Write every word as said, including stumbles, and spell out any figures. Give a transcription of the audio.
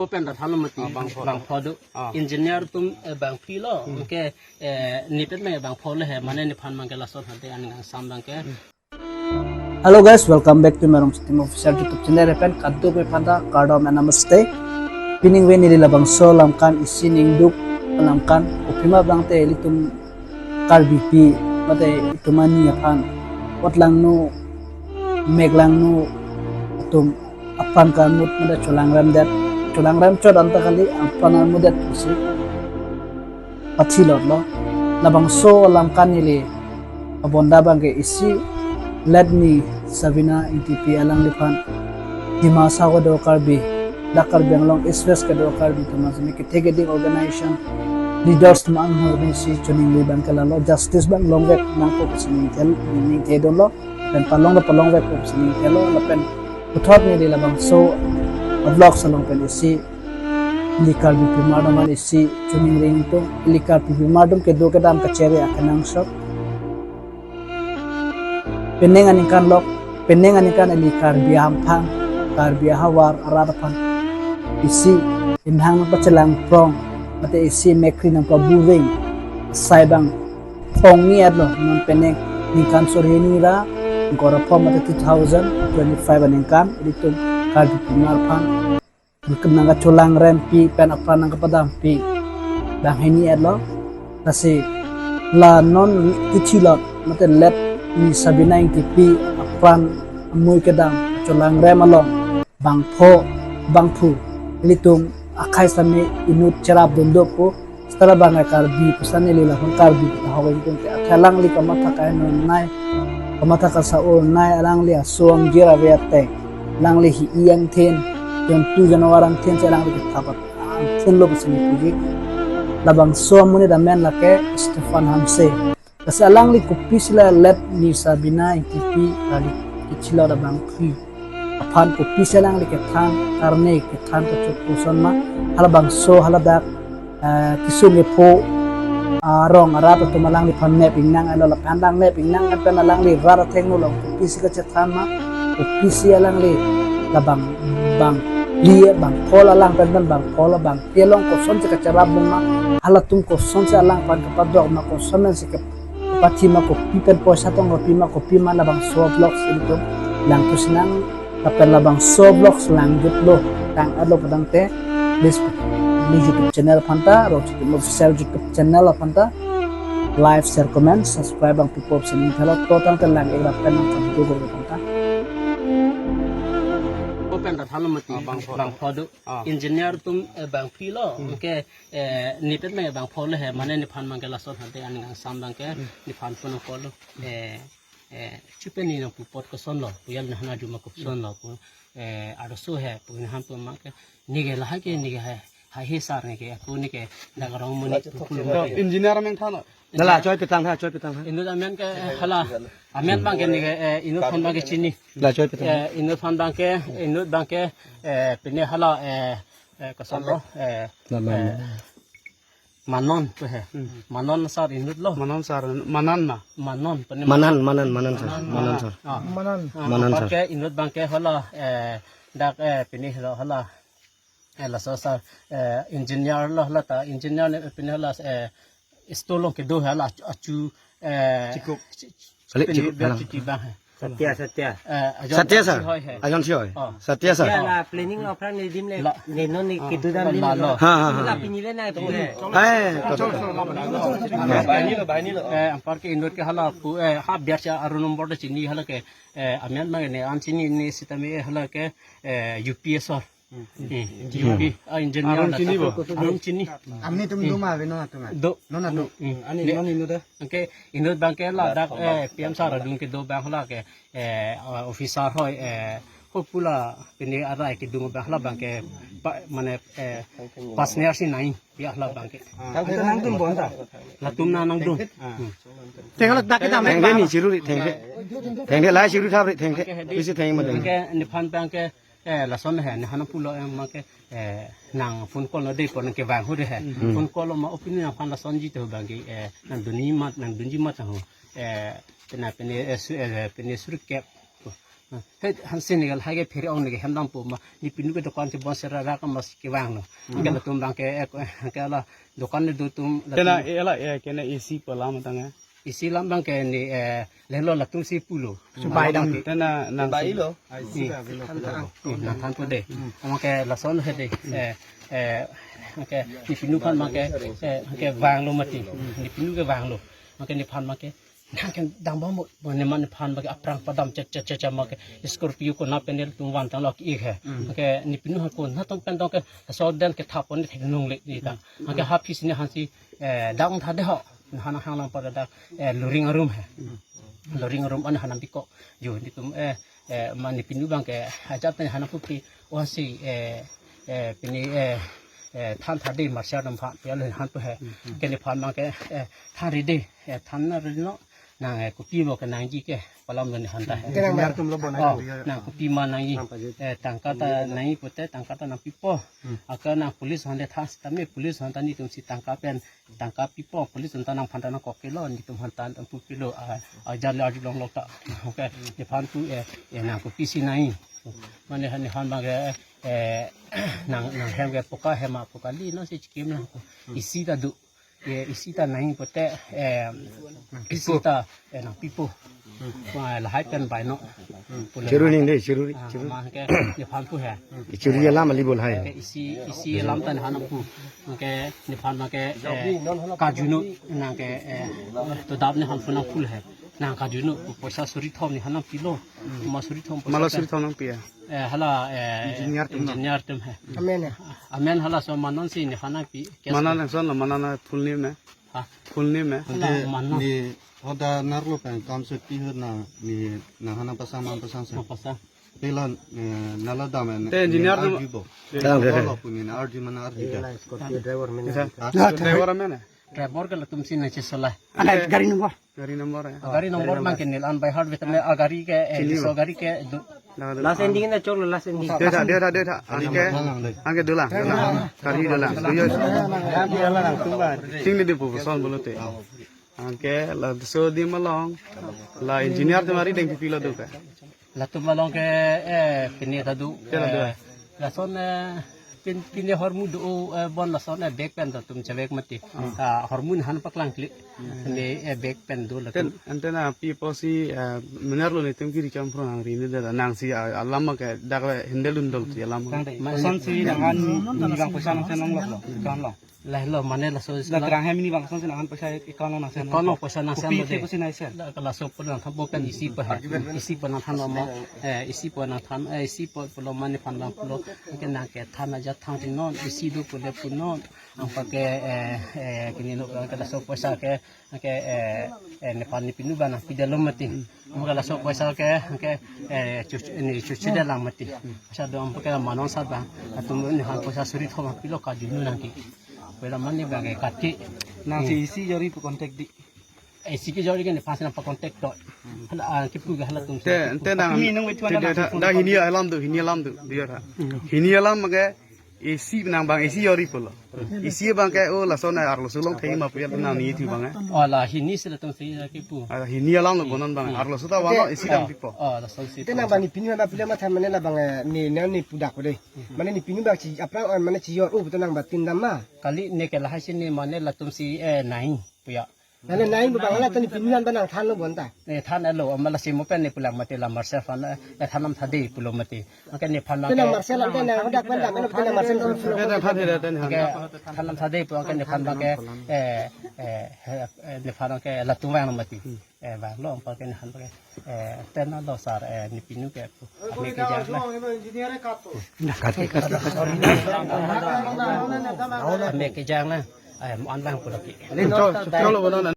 Open rat halo mati. Ah, bangpho. Bangpho do. Ah. Engineer atum, eh, bangphli lo. Hmm. Anke, eh, nepet me bangpho le he, mane nephan abangke lason hade aning kangsam abangke. Hmm. Hello guys, welcome back to Merom City Official YouTube channel. Lapen kadokave aphanta kardom and namaste. Pining ave neli labangso alam kan isi ningduk alam kan. Kopi ma abangke ilitum Karbipi, mate itum ani aphan, ot langno, mek langno, itum aphan kamut mate cholangrem det, cholangrem chot anta kali aphan amut det pusi pathi lotlo. Labangso alam kan neli abonda abangke isi, let me Sabina Ingtipi alangliphan Dima Hasao kedo Karbi, dak Karbi Anglong East West kedo Karbi atum ason kethe keding organization leaders atum an si choningri abangke lalo, justice abang longvek nangpo pusi ningthel, ningthedunlo, lapen palong ta palongvekpo pusi ningthelo, lapen puthot neli labangso vlogs along pen isi ili Karbipi mar atum an isi choningri ingtung, ili Karbipi mar atum kedo kedam kachere akenangsot. Penang aningkan lok, penang aningkan ili Karbi ahamphang, Karbi ahavar arat aphan isi inghang nangpachelang prong, mate isi mekkri nangpabuving asai abang phongni etlo, non penang ningkan suri hini ra ingkoi ra pho mate two thousand twenty-five aningkan ilitum Karbipi mar aphan nangkacholangrempi pen apran nangkapadampi banghini etlo. Lasi la non kechilot mate let me Sabina Ingtipi apran amui kedam cholangrem along bangpho bangphu ilitum akhei sami inut cherapdun dopo. Seta labang Karbi pusi neli lapuson Karbi puta hok ingtung te. Athe alangli kamatha kainonei, kamatha kasa-onei, alangli aso angjir ave ateng, alangli hi-i angthin, jontu janwar angthin si alangli kethapat angthinlo pusi neli puji. Labangso amonit amen lake Stephen Hanse. Lasi alangli kopisi la let me Sabina Ingtipi kali kechilot abangphu aphan kopisi alangli kethan, karne kethan kachot koson ma, halabangso haladak, eh, kesung kepho, ah, arong arat atum alangliphan mep ingnang etlo, lapen dang mep ingnang pen alangli rat athengno along kopisi kachethan ma, kopisi alangli labang bangphli bangpho alang pen pen bangpho la bangphli along kosonsi kacherapdun ma, halatum kosonsi alangphan kapadok ma, koson si kap- pathi ma, kopi pen poisa tong kopi ma, kopi ma, labangso vlogs ilitum langthu sinang, lapen labangso vlogs langjutlo, tang-etlo putangte, please, ili YouTube channel aphanta, Rochitim Official YouTube channel aphanta, like, share, comment, subscribe abang pipo pusi ningthelo, to tangte lang-ik lapen nangkam dugo aphanta. Open rat halo mati. Ah, bangpho. Bangpho do. Ah. Engineer atum, eh, bangphli lo, hmm, anke eh, nepet me bangpho le he, mane nephan abangke lason hade aning kangsam abangke, hmm, nephan pun nangkoklo. Eh, eh, chupeni nangpu apot kosonlo, pu yal nahana juma kosonlo, pu, eh, arloso he, pu nephan pu abangke, neke lahai ke, neke hai, hai he sar neke, pu neke, dak arong monit pu pulo. Engineer ameng thanlo. Dala, choi petang ha, choi petang ha. Inut amen ke, eh, hala, amen abangke neke, eh, inut aphan abangke chini. La choi petang. Eh, inut aphan abangke, inut abangke, eh, pine hala, eh, eh, kosonlo, eh, Manan. Eh, Manon pu he. Hmm. Manon sar inut lo. Manon sar, Manan ma? Manon, pine Manan, Manon. Manan, Manan sar. Manan. Manan sar. Ah. Manan. Ah, Manan sar. Abangke inut abangke hala, eh, dak, eh, pine hala, hala. Eh, laso sar, eh, engineer lo hala ta, engineer ne pine hala, eh, store along kedo hala, achu, achu, eh, Chikuk. Chi-, Kali, pine Chikuk, biar halang. Chiti abang he. Satya, Satya. Eh, ajon Satya si sir. Hoi he. Ajon si hoi. Oh. Satya sir. Ya, la planning lo aphrang ne dim le. La. Ne non ne, ah, kedo dam la, dim la, lo. Ha, ha, ha. La pini le na tu le. Eh, to, to, to. Bahini lo, bahini lo. Eh, anparke inut ke hala pu, eh, ha biar si aru nombor de chini hala ke, eh, amen ma ne an chini ne sitame hala ke, eh, U P S sir. Hmm. Hmm. U P, ah, engineer arum la chini ta. Bo? Arum chini. Amni tum, hmm, do ma ave non atum ma? Do. Non atum. Hmm. Ani ne non inut da. Anke inut abangke ladak, eh, P M sar adung kedo abang hala ke, eh, officer hoi, eh, ho pu la pine arai kedung abang hala abangke pa, mane, eh, partner si nai ya hala abangke. Ah, anta nangdun bo anta? Latum na nangdun. Ah. Hmm. Thengke la dak kita thengke ni chiru ri thengke. Thengke la chiru thap ri thengke. Bisi thengke ma thengke. Anke nephan abangke Eh, lason he, ne hana pulo em abangke, eh, nang phone call lo de pon ke bang hu de he. Hmm. Phone call lo ma opini nangphan lasonji to abangke, eh, nangdunji mat, nangdunji mat ho. Eh, pine, pine, eh, su-, eh, pine suri kep. He, hansi ne gal, hage phere ong ne ke hem dampo ma, ne pinu ke dukan ke bon sera ra ka mas kevanglo. Hmm. Ke latum abang ke, eh, ke la dukan ne do atum, latum. Kena, eh, la, eh, kena A C pu alam tang, eh. A C alam abang ke ne, eh, lelo latum si pulo. Subai dam. Tena nang bailo. Hmm. Hmm, nangthanpo dei. Hmm. Abang ke lason he dei. Eh, eh, ke ne pinu aphan abang ke, eh, ke vanglo mati. Ne pinu ke vanglo. Abang ke nephan abang ke nang ke dambom mo, ne ma nephan abang ke aphrang padam cha cha cha cha abang ke Scorpio konat pen nelitum van tanglo ke ik he. Hmm. Abang ke ne pinu aphan konat atum pen tong ke so den ke thap pon thek nung le di ta. Hmm. Abang ke ha phis ne hansi, eh, dang tha dei ho. Nephan hang lang pada dak, eh, luring arum he. Hmm. Luring arum an hanam piko. Jo netum, eh, eh, ma ne pinu abang ke ajat ne hanam pupi. Wasi, eh, eh, pini, eh, eh, than tha dei Marcia atum aphan, pia le han pu he. Hmm, hmm. Ke nephan abang ke, eh, than ri dei, eh, than na ri no, nang, eh, kopi mo ke nangji ke, pu alam lo nephan ta he. Engineer atum lo bonai. Oh, nang kopi ma nangji, eh, tangka ta nangji pute, tangka ta nangpipo. Hmm. Aka nang police aphan le than sitame, police aphan ta netum si tangka pen, tangka pipo, police atum ta nangphan ta nangkok kelo, netum aphan ta nangpu kelo, ah, ah, jar le arjulong lo ta. Okay, nephan pu, eh, eh, nang kopi si nangji. Mane han nephan abang ke, eh, nang, nang hem ke poka hem ma poka li no si chikim lang. A C ta do. Eh, A C ta nangji pute, eh, A C ta, eh, nangpipo. Ma lahai pen bai no. Churu ning dei, churu ri, ah, churu. Ma ke nephan pu he. Churu alam ali bol hai. Ke A C, A C alam ta nephan pu. Ke nephan abang ke, eh, kaju no nang ke, eh, to dap nephan pu nangpu he. Nang kaju no poisa suri thom nephan nangpilo. Ma suri thom poisa. Mala pen suri thom nangpi ya? Eh, hala, eh, engineer atum no? Engineer atum he. Amen ya? Amen hala so Manon si nephan nangpi. Manon nang son lo, Manon na full name na? Ha? Full name na? Hala ante Manon. Ne hoda nerlo pen kam se pi ho na, ne nang aphan nangpasang, nangpasang se. Nangpasang. Pela, eh, nala dam en. Te engineer ne atum arju bo. Dam, dam, dam. Lo pu ne arju mana arju ka. Scorpio driver amen. Isa? Ha? Driver amen na? Driver ke latum si nang chesola. Ana gari number. Gari number, eh. Gari number abang ke neli an by heart betul, ah, gari ke, eh, chini so bo. Gari ke do. Last ending na cholo, last ending. Dei tha, dei tha, dei tha. Anke, anke dolang, dolang. Gari dolang. Tuyo. Sing di po son bolote. Anke laso adim along la engineer atum ari deng pipilo do ke. Latum along ke, eh, pine ta do, ke la do, eh, lason, eh, pin, pine hormu do, eh, bon lason, eh, bag pen ta latum chevek mati. Hmm. Ah, hormu nephan paklang klik. Hmm. Ne, eh, bag pen do latum. Ten, ante na pi apotsi, eh, miner lo netum kiri cham phrong hang ri ne da nang si, ah, alam ke dak le handle un dol si alam. Kang dei. Ma-, lason si nang an ne abang poisa nangsen longlok lo, kan lo. Lahelo mane laso la isla. Terang hem ne abang lason si nang an poisa account nangsen. Account nangsen. Kopi lo te dei. Poisa nangsen. La, laso pu nangthanpo pen A C pu he. A C pu nangthan lo ma, eh, A C pu nangthan, eh, A C pu pulo ma nephan abang pulo. Ke nang kethan ajat than ri non, A C do pule pu non. Anke ke, eh, eh, kini no ke laso poisa ke, ke, eh, eh, nephan ne pinu abang nangpidetlo mati. Anke laso poisa ke, ke, eh, chuchu, ne chuchu detlang mati. Poisa do anke Manon sat abang. Latum nephan poisa suri thom pilo kaju no nangke. Pela mane abang ke kati. Nang si A C jori pu contact dei. A C kejori ke nephan si nangpa contact to. Hala, ah, kipu ke halatum si. Te, te nang, mi nang wait te, te, da, da hini alam do, hini alam do, dia tha. Hini alam ke A C nang abang A C jori pulo. A C abang ke, oh, lason arloso long thei ma pu ya nang ne thu abang, eh. Oh, la hini si latum si, eh, kipu. Ah, hini alam lo bonon abang, hmm, arloso ta abang lo A C dam pipo. Oh, lason si. Te nang abang ne pinu abang pila matha mane la abang, eh, ne, ne, ne pu dak ko dei. Mane ne pinu abang chi, aphrang, eh, mane chijor, oh, betul nang abang tin dam ma. Kali ne ke lahai si ne mane latum si, eh, nangji pu ya. Mane nangji pu abang la ta ne pinu abang nangthan lo bonta. Ne than lo, ma lasi mo pen ne pulang mati la Marcia aphan, eh, than nam tha dei pulo mati. Anke nephan abang ke. Te nang Marcia ante nang hodak pen dam, ante nang Marcia ante nang than dei, ante nang. Anke than nam tha dei pu anke nephan abang ke, eh, eh, eh, nephan abang ke latum vang mati. Eh, vanglo anke nephan abang ke, eh, tena lo sar, eh, ne pinu ke pu. Ame kejang na. Kati, kati, kati. Ame kejang na. Eh, mo an abang pu lagi. Cholo, cholo bonon.